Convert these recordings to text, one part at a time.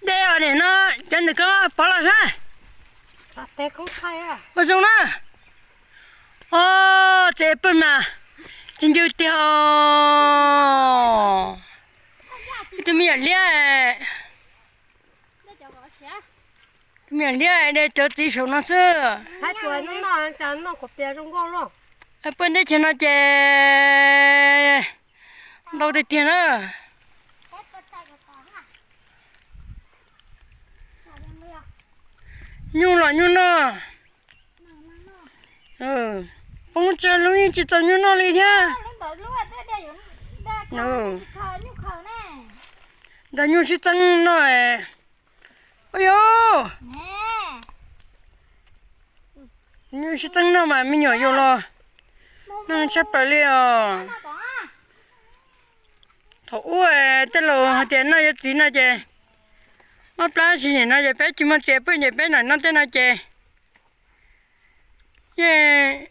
Dej os, nim no cov ntawm ko pov los saib. Ua zoo na. Os, txiv pawg mas txiv ncw tiag os. Ib tug me nyuam liab, tus me nyuam liab de cov txiv saum no xwb. Pawg teb chaws no ces ntau tiag tiag na. Nyuj los nyuj noj. Poob tsawg lub yeej tsis txaus nyuj noj li thiab. Nrog nyuj sib txeeb noj. Ua yog, nyuj sib txeeb noj mas me nyuam yaus los noj tshaj plaws li os. Thaum ub tej laus hais tias noj yuav txiv no ces mob plab tsis nim no ces peb tsis muaj txiv pw ces peb nam noj tej no ces yeej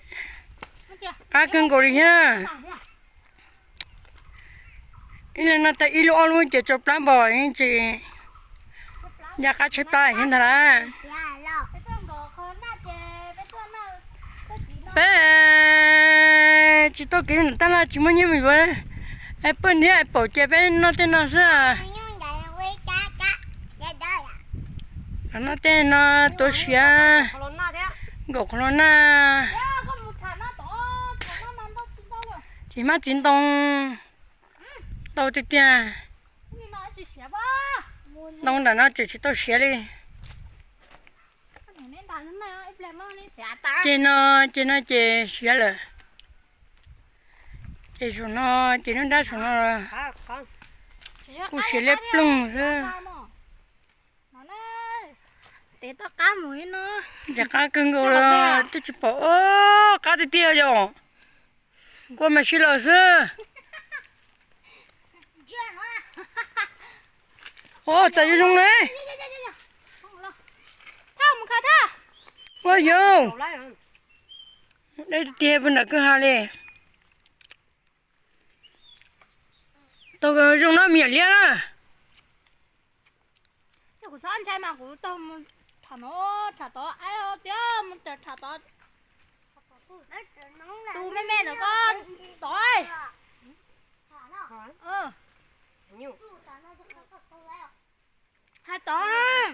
qab kawg nkaus li thiab. Ib leeg noj tag ib lub ob lub ces tsau plab npaum yeej tsis nco qab tshaib plab thiab ntag lauj. Peb tsis tau kev mus tag los tsis muaj nyiaj mus yuav paj thiab paum ces peb noj tej no xwb. Noj tej no tuav siav nkaum qhov los nag. Txiv hmab txiv ntoo ntau tiag tiag. Ntoo nram no tseem tsis tau siav li. Ces no, ces no ces siav lawm. Ces saum no, ces lub nrab saum no kuj siav liab ploog xwb. Ntxim qab kawg nkaus, twb tsis pom, qab tiag tiag yom. Kua mas sib laws xwb. Ua txawm zoo zoo na. Ua yog, deb tiag tiag puag nram kwj ha li. Tau zoo no me nyuam liab na. Kuv txhob ntshai mas kuv tau mus tham no, tham tod, aib tias mus tham tod. Tus me me ntawm ko tod. Hais tod,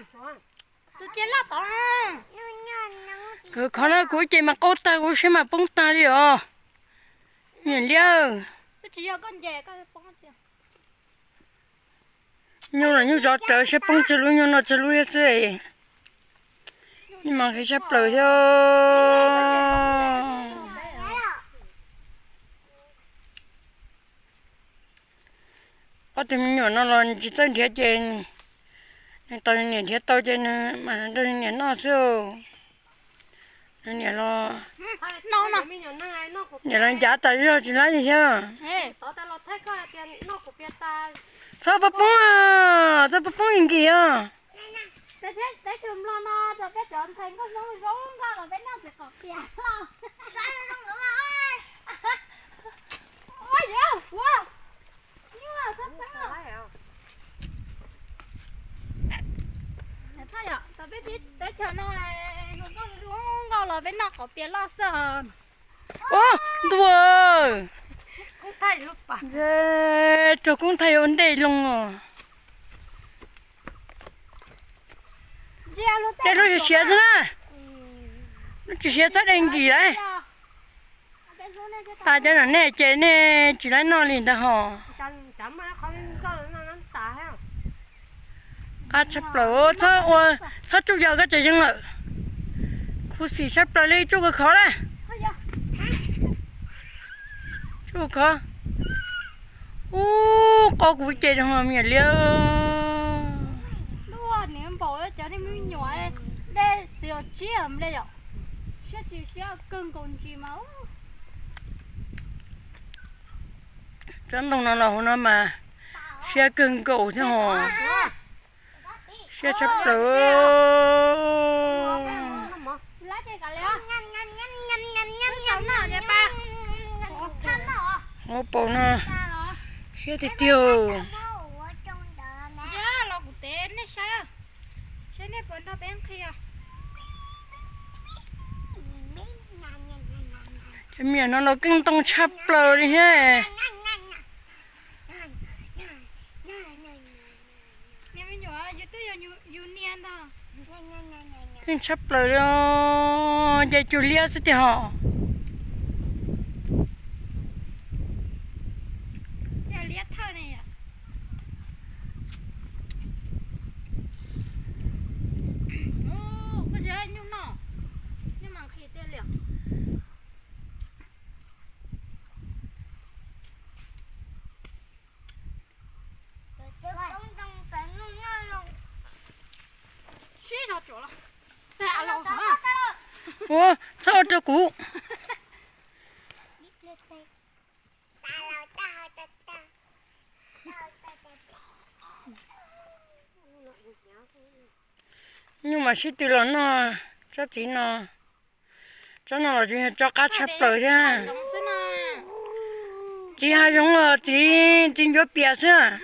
tus txiv loj tod. Khov no kuv ces mas qaug tag, kuv siab mas poob tag li os. Niam liab. Nyuj los nyuj zov rawv, siab poob tsawg lub nyuj noj tsawg lub thiab xwb. Nyuj mas qhib siab plaws thiab. Ob tug me nyuam no los tsis txawj nrhiav ces nws tau nws niam nrhiav tau ces nws mam nrog nws niam noj xwb. Nws niam los, niam los ncav tas zog tsis laib li thiab. Txhob poob poob, txhob poob poob nkim nkim os. Teb chaws no zoo nkauj los peb noj qos pias loj xwb. Ub, ntuj, raug koob thaij ua ntej loo os. Dej lub siav xwb na, lub tsis siav txhob de nkim lauj. Tas cov no nej ces nej tsis laib noj li ntag hos. Qab tshaj plaws, txhob ua, txhob tsuj yog koj tseem zeeg lawm. Khuv xim tshaj plaws li, tsuj khov khov na. Tsuj khov. Ub, qau kuv ces zoo me nyuam liab. Tsob ntoo no los hauv no mas siab kawg nkaus thiab hos. Siab tshaj plaws. Hauv paus no siab tiag tiag. Puas nrog peb nqhis os? Cov me nyuam no los keej ntoo tshaj plaws li thiab. Keej tshaj plaws li os, ces cuag liab xwb tiag hos. Ua, txhob ua rau kuv. Nyuj mas sib tw los noj tsob txiv no. Tsob no los tseem yog tsob qab tshaj plaws thiab. Txiv hav zoov los txiv, txiv ncuav pias xwb.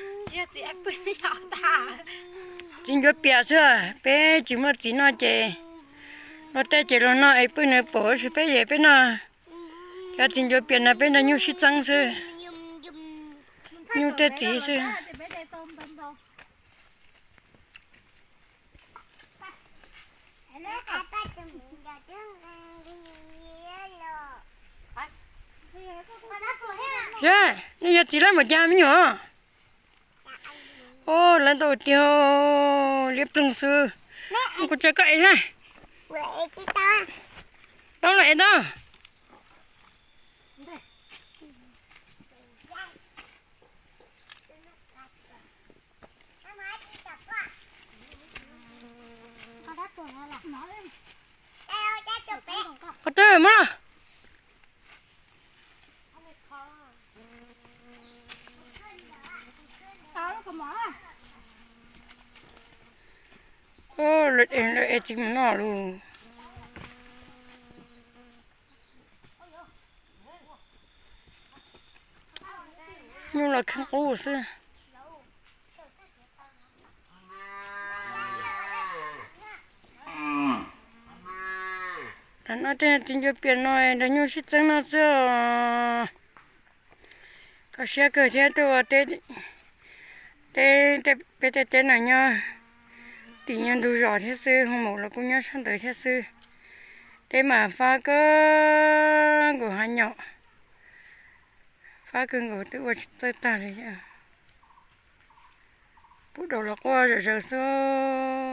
Txiv ncuav pias xwb, peb tsis muaj txiv noj ces luag tej ces luag noj es pw nws pom, tab sis peb ces peb noj cov txiv ncuav pias no peb nrog nyuj sib txeeb xwb, nyuj tej txiv xwb. Nej yog txiv lab mus cas me nyuam? Ua, lawv ntau tiag, liab ploog xwb. Kuv tsa koj ev na. Tau los ev tau. Qhov twg muab los? Lawv ev txiv mus noj lawm. Nyuj los kheej qub xwb. Tam no tej txiv ncuav pias no nrog nyuj sib txeeb noj xwb os. Kho siab kawg thiab tuaj ua teb, peb tej teb no nyob tim nyob ntug zos thiab xwb, hoo maum los kuj nyob sab ntawd thiab xwb. Teb mas fab kawg nkaus hav nyom, fab kawg nkaus twb ua tsis txawj tag li. Pub daus los quaj zom zaws xwb.